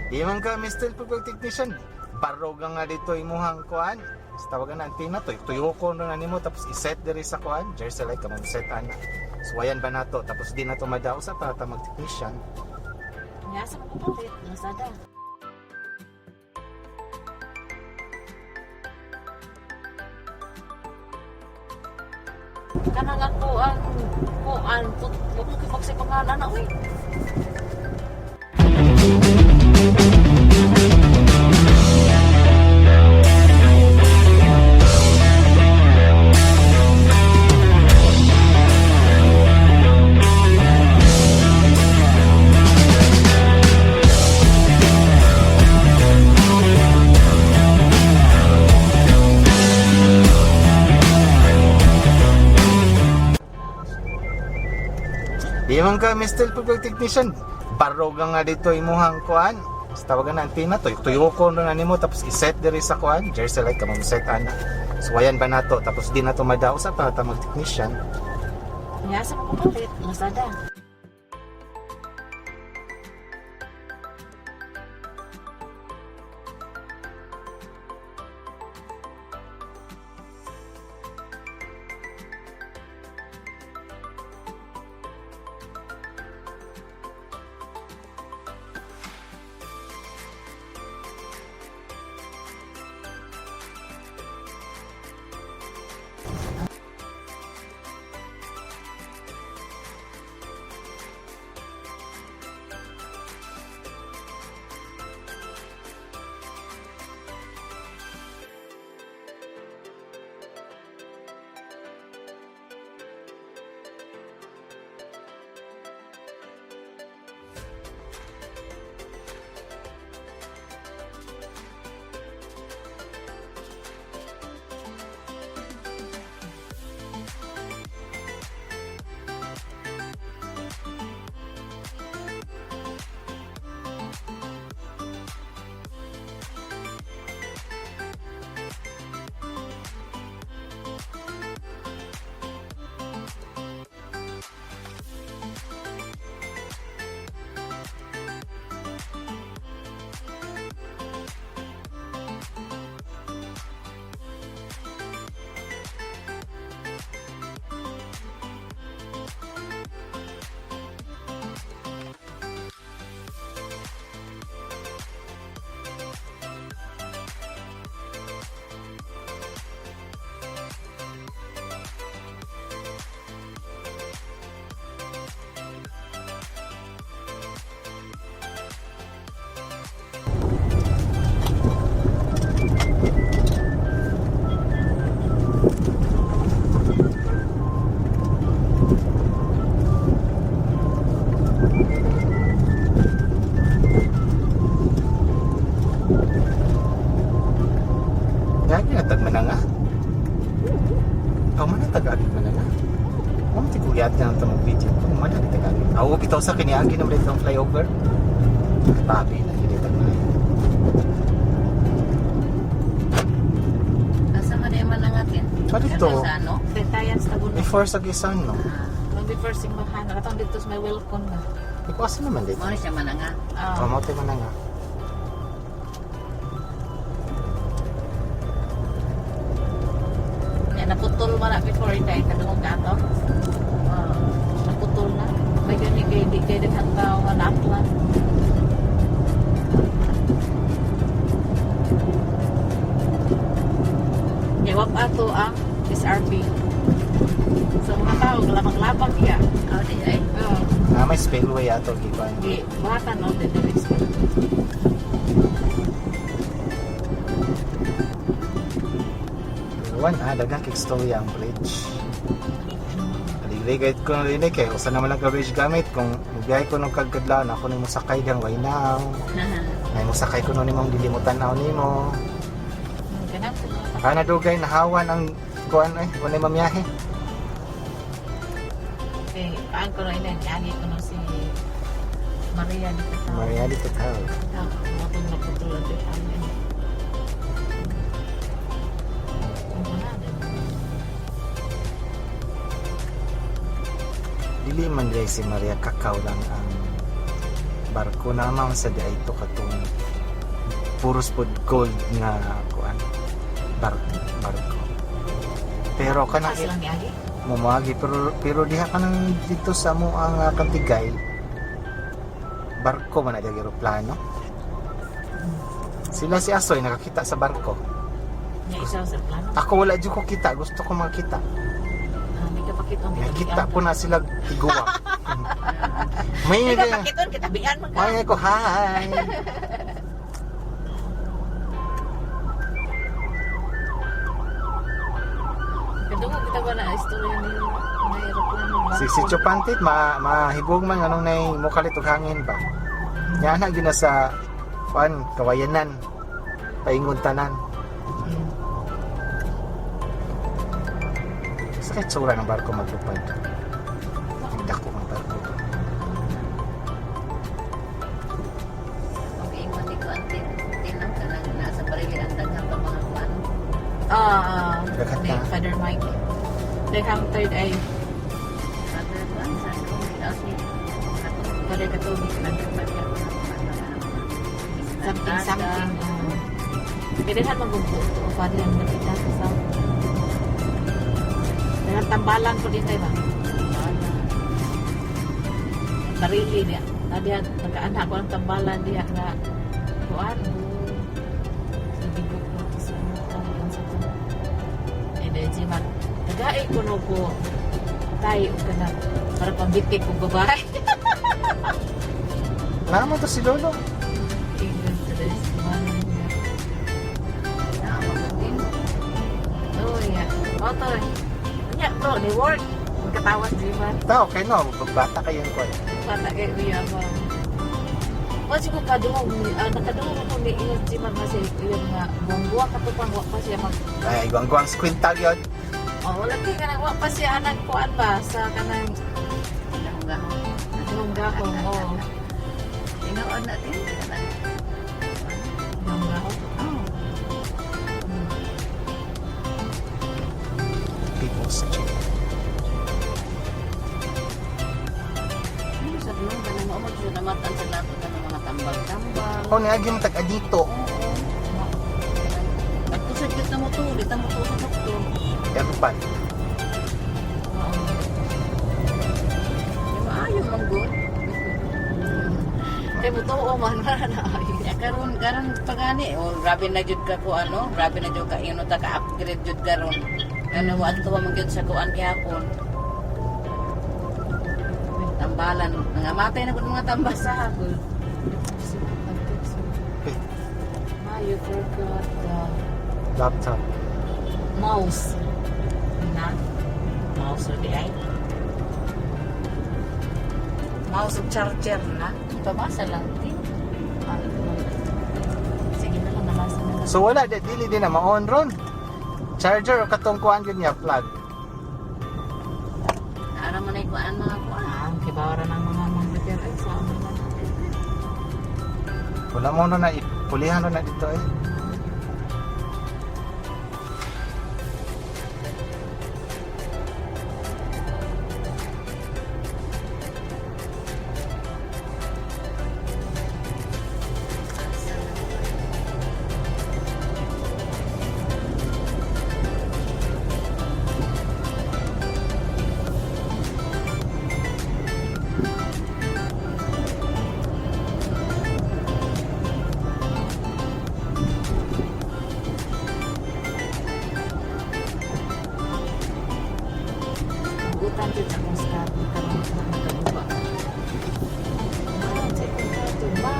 Di man ka Mr. Pag Technician. Barog nga dito imuhang kuan. Sa tawagan na antenna to, tuyoko na nimo tapos i-set diri sa kuan. Jersey like ka set ana. Suwayan ba nato tapos di na to madaw sa para ta mag technician. Nga sa mga palit, Lazada. Kanang ako ang kuan, tut ko kipag sa pangalan na uy. Di man ka Mr. Pag Technician. Barog nga dito imuhang kuan. Sa tawagan na antenna to, tuyoko na nimo tapos i-set diri sa kuan. Jersey like ka set ana. Suwayan ba nato tapos di na to madaw sa para ta mag technician. Nga sa mga palit, Lazada. Nga ginatag man na nga. Aw man ang tag-agig man na nga. Aw man tiguyat ka ng tamang video. Kung man ang tag-agig. Aw bitaw sa kiniagi naman dito ang flyover. Babi na hindi tag man. Asa man ay manangatin? Pa dito. Sa ano? Retayan sa Taguno. Before sa Gisan no. Nung before simbahan, katong dito sa may welcome na. Ikaw asa naman dito. Mao ni siya mananga. Ah, Oh, mo man na nga. Ya, naputol man na before inday kadungog ka ato. Ah, naputol na. May gani kay di kay daghang tao nga naaplan. Ya wap ato ang SRP. So mga tao labang-labang iya. Aw di ay. Oh, Ah, may spillway ato giban. di buhatan no di di Wan ah, daghang kay istorya ang bridge. Aligay ko na rin eh, kay usa naman lang ka bridge gamit kung biyahe ko nung kagkadlaw ako ni mosakay diyang way now. Ay mosakay ko nun nimong dilimutan aw nimo. Kanang Kana dugay nahawan ang kuan ay unay mamiyahe. Eh, paan ko na ina, niagi ko na si Maria di Cacao. Maria di Cacao. Ah, matong naputol ang amin. Ang wala din. Dili man diri si Maria Cacao lang ang Barko na man sa di ito katong puros pod gold nga kuan barko. Pero kanang Pas lang niagi. Mumagi, pero pero diha kanang dito sa mo ang Kantigay, barko man na diha, eroplano. Sila si Asoy nakakita sa barko. Nya isa sa plano. Ako wala jud ko kita, gusto ko makita. Ah, di ka pakiton. Nakita po na sila tiguwa. May Di ka pakiton, kitabian man ka. May ko hi. Kadungog kita ba na istorya ni na eroplano ba? Si Chupantit ma mahibog man anong nay mukalit og hangin ba. Nya na gyud na sa kuan kawayanan paingon tanan. Sa kay tsura ng barko maglupad. Ang dako ng barko. Okay, ingon ni ko ang tinang kanang nasa barili ang daghang pa mga kuan. Ah, Daghan ni na. Father Mike. Daghang third eye, Father kuan sa akong si Father Katolik. Father Father Something something. Oh. Kaya magugpo to Father ang nakita ko sa. Daghang tambalan ko dito ba? Barili niya. Na diha nagkaanak ko ang tambalan diha nga kuan. Sa bigok ko to sa ano sa to. Eh dahil si Mark, tagay ko no ko tayo og kanang para pambitik og babae. Namo to si Lolo. Ingon to this man niya. Ah, Oh, yeah. Oh, to. Nya, bro, ni work. Magkatawas di ba? Tao kay no, bata kayo ko. Bata kay uya ba. Wa siguro kadungog ni nakadungog ko ni ingon si man kasi uya nga buwang katupang wa pa siya mag. Ay, guwang-guwang squintal yun. Oh, wala kay kanang wa pa siya anang kuan ba sa kanang gahong, oh. Tingaon na din kanang. Gahong. Oh, People's Jeep. ano sa mo kanang mao mo namatan sa nato kanang mga tambag-tambag. Oh, niagi mo tag adito. Oo. Nagtusad gyud na mo to, di ta mo to sa doktor. Erban. Oo. Di maayo man gud. Kay mo tuo man wala na ay. Ya karon karon pagani oh grabe na jud ka ko ano, grabe na jud ka ino ta ka upgrade jud karon. Ano wa adto man gyud sa kuan gihapon. Tambalan, nangamatay na gud mga tambal. Basa ako. Eh, Ma, you forgot the laptop. mouse. Na? Mouse or di ay? Mouse ug charger na. Pamasa lang ti. Ah, sige na lang, nabasa na lang. So wala di dili din na ma-on ron. Charger o katong kuan yun niya plug. Ara man ay kuan mga kuan. Ah, kibawara ng mga mga ay sa amin na. Wala mo na ipulihan na dito eh. Buutan jud akong skat karon na nagabuba. Ma, sa ikong kato, ma.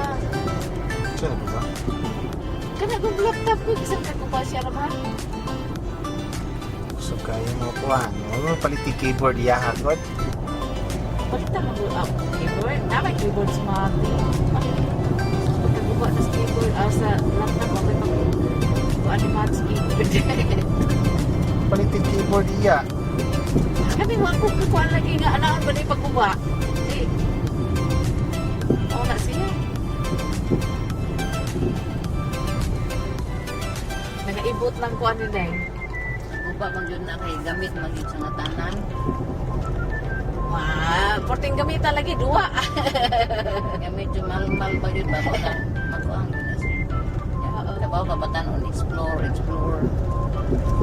Sino ba? Kana kong laptop ko, bisan ka ko pa siya naman. So kaya mo kuan. Mo palit yung keyboard iya hagod. Palitan mo ah, keyboard. Na may keyboard sa mga pagkaguba na sa keyboard, sa laptop, okay pag kuan ni Max keyboard. Palit yung keyboard iya. Kani wa ko kuan lagi nga anaan ba ni pagkuba. Eh. Oh, na siya. Nagaibot lang kuan ni Day. Guba man jud na kay gamit man jud sa nga tanan. Ma, porting gamita lagi duwa. Kaya medyo mahal-mahal ba yun bago na makuang na siya. Oo. Kabaw ka ba tanon explore, explore.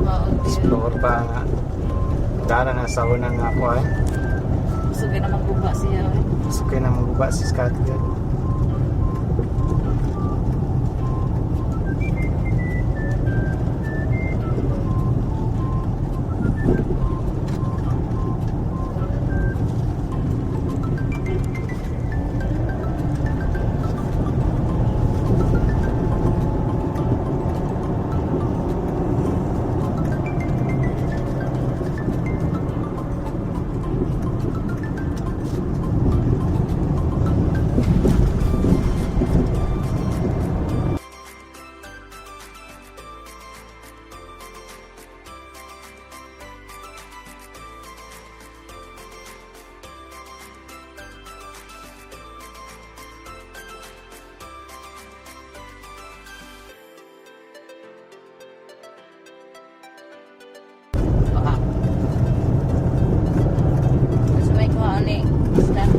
Oo. Explore ba nga. Dara na sa una nga ako ay. Gusto ka naman guba siya. Eh. Gusto kayo na maguba si Scott yun. Baka. Kasi may kuha ni stand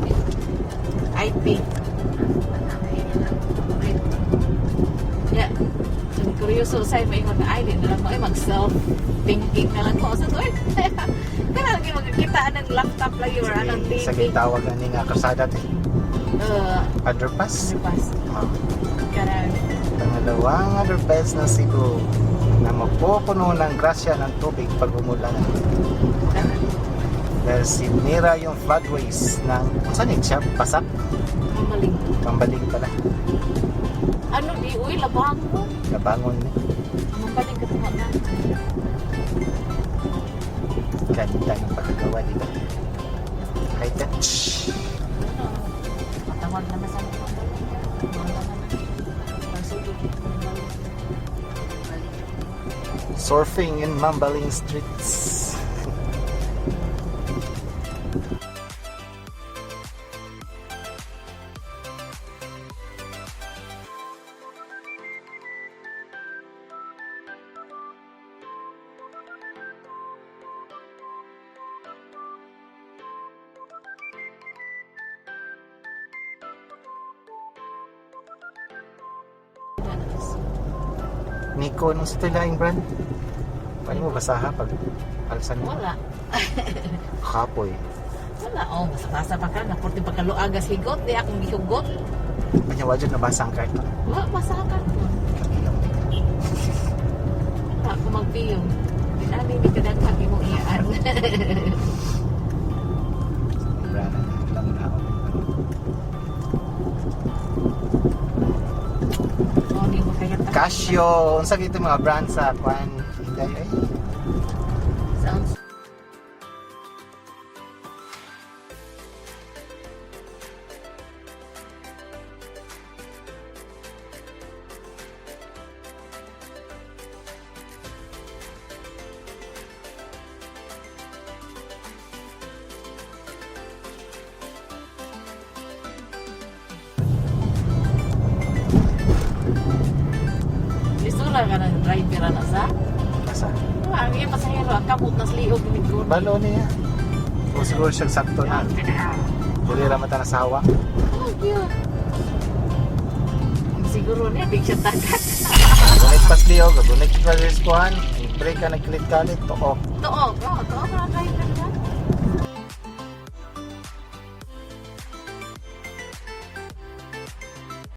IP. Yeah. So, kuryoso sa may ingon na ay, di na lang mo ay mag-self thinking na lang ko sa to. Kaya lagi magkita ng laptop lagi or anong TV. Sa gitawag ani nga kalsada te. Underpass. Underpass. Oh. Karang Pangalawang underpass ng Cebu na mapupuno ng grasya ng tubig pag umulan. Dahil sinira yung floodways ng, saan yun siya? Pasak? Mamaling. Mambaling pala. Ano di uy labang mo. Nabangon ni. Mambaling ka tunga na. Ganda ng pagkagawa dito. High touch. Ano? Matawag na na sa mga mambaling. Wala na na. Pagsulod dito mambaling. Surfing in Mambaling streets. Nico, nung sa laing brand? Paano mo basaha pag alsan mo? Wala. Kapoy. Wala. Oh, basa-basa pa ka. Napurti pa kaluagas higot. Di akong gihugot. Kanya wajud nabasa ang karton. Wala, basa ka. Kakiyong di ka. Wala ako magpiyong. Dinani ni kadaghan imong iyaan. Brand lang na ako. Oh, di mo kaya ta. Casio, unsa gito mga brand sa kwan? Inday ay. Sounds Lisura ka ng driver na sa. Nasa? Wala, ang iyang pasahero ang kamot nas liog ni Gordon. Balo niya. O siguro siya sakto na. Dili ra mata nasawa. Oh, cute. Siguro niya, di siya tagat. Gunit pas liog, gunit pa rin kuan. Break ka nagkilit-kalit, tuok. Tuog, oh, tuog na driver.